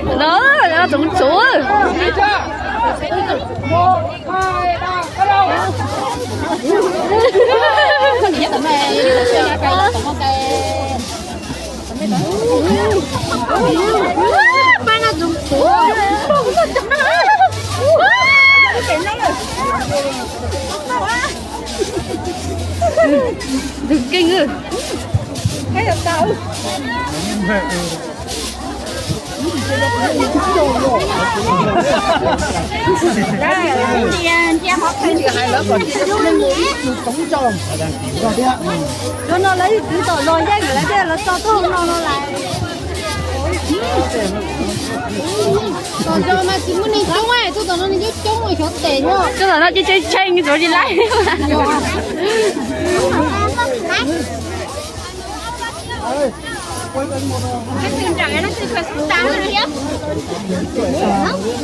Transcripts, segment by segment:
No, no, txoov txuv. Nws keej. Tus no lawv twb tom zos yeej lawv thiaj los tso tuaj no no lawm. Tom zos mas tsis muaj neeg coob, tuaj tom no neeg coob coob xyov tes. Tuaj tom no coob coob tshee tsis laib.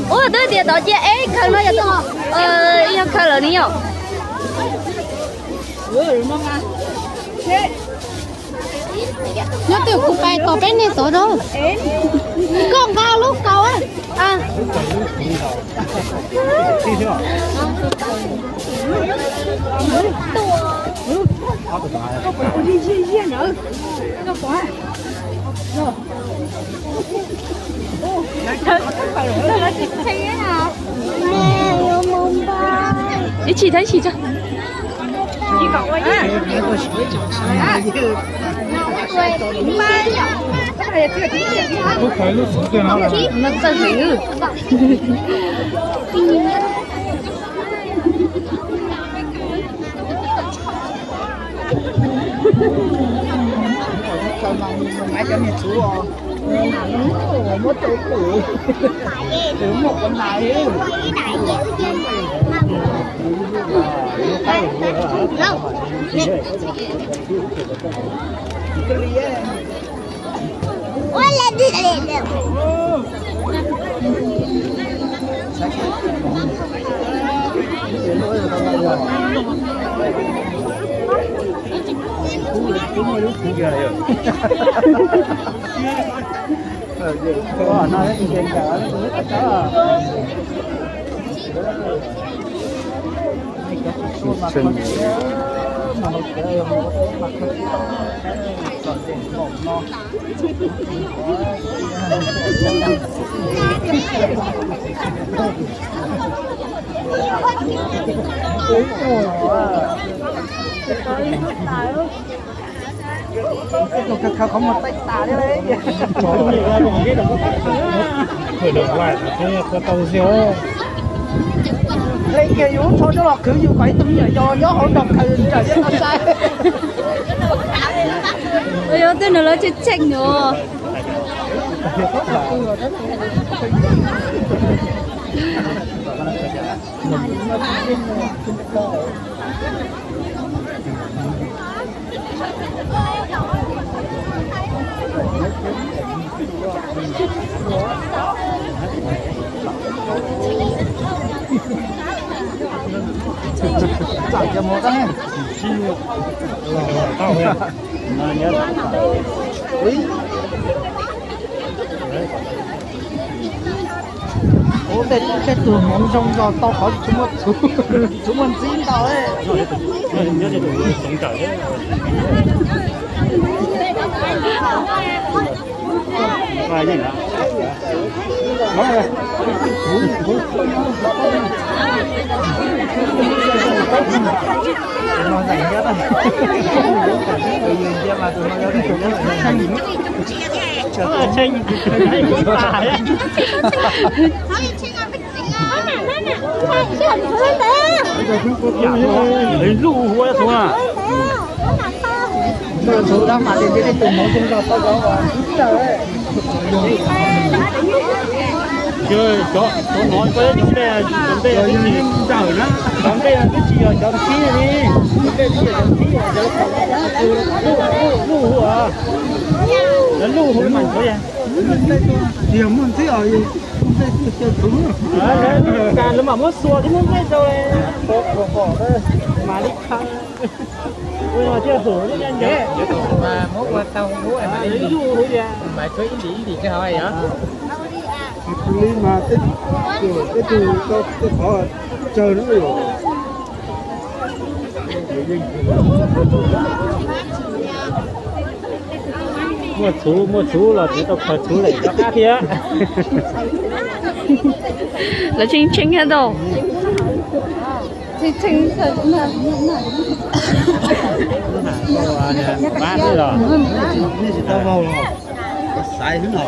Ua twb tias tod cia eb khaws no yog, yog khaws lawm ni yom. Nyob twg kuv pais tos peb niag tod rau. Koj nqa lub kaus. Ib tshim thab ib tshim tso. No txawj heev. Cov niag txhuv os, muab rau kuv, muaj quav ntais. Tus khaws khaws qhov muag teeb tas li. Hle kiag yus lub tsho coj los qhwv yus kom ib tug me nyuam yos nyob hauv nrog khaws ntsawm thiab tau sai. Yog tej no lawv tseem tseem no. Ub, tej tug hmoov zoo zog tau qhov tsis muaj txhuv, tsis muaj ntxib ntau. Luj huv txhuv na. Txhuv tab mas li tus hmoov zoo zog tau zov ua ib tawg. Cov no cov ntej, cov ntej twb tsis ntawm na, cov ntej twb tsis yog cov khib li. Luj huv, luj huv mas txhuv. Yog muaj ntxib os, lawv mam muab xuas thiab muab nplej rau mam li kha. Ua no thiaj hum thiab ncaj ncees. Mas muab ua tau ub mas ib lim ib lim tsis hauv yom. Li mas tej, tej tug tau tej qhov tsawg no. Muaj txhuv, muaj txhuv los tsis tau khaws txhuv lawm rov qab thiab. Lawv tshee tshee thiab tau. Pab xwb los. Xaiv xwb no.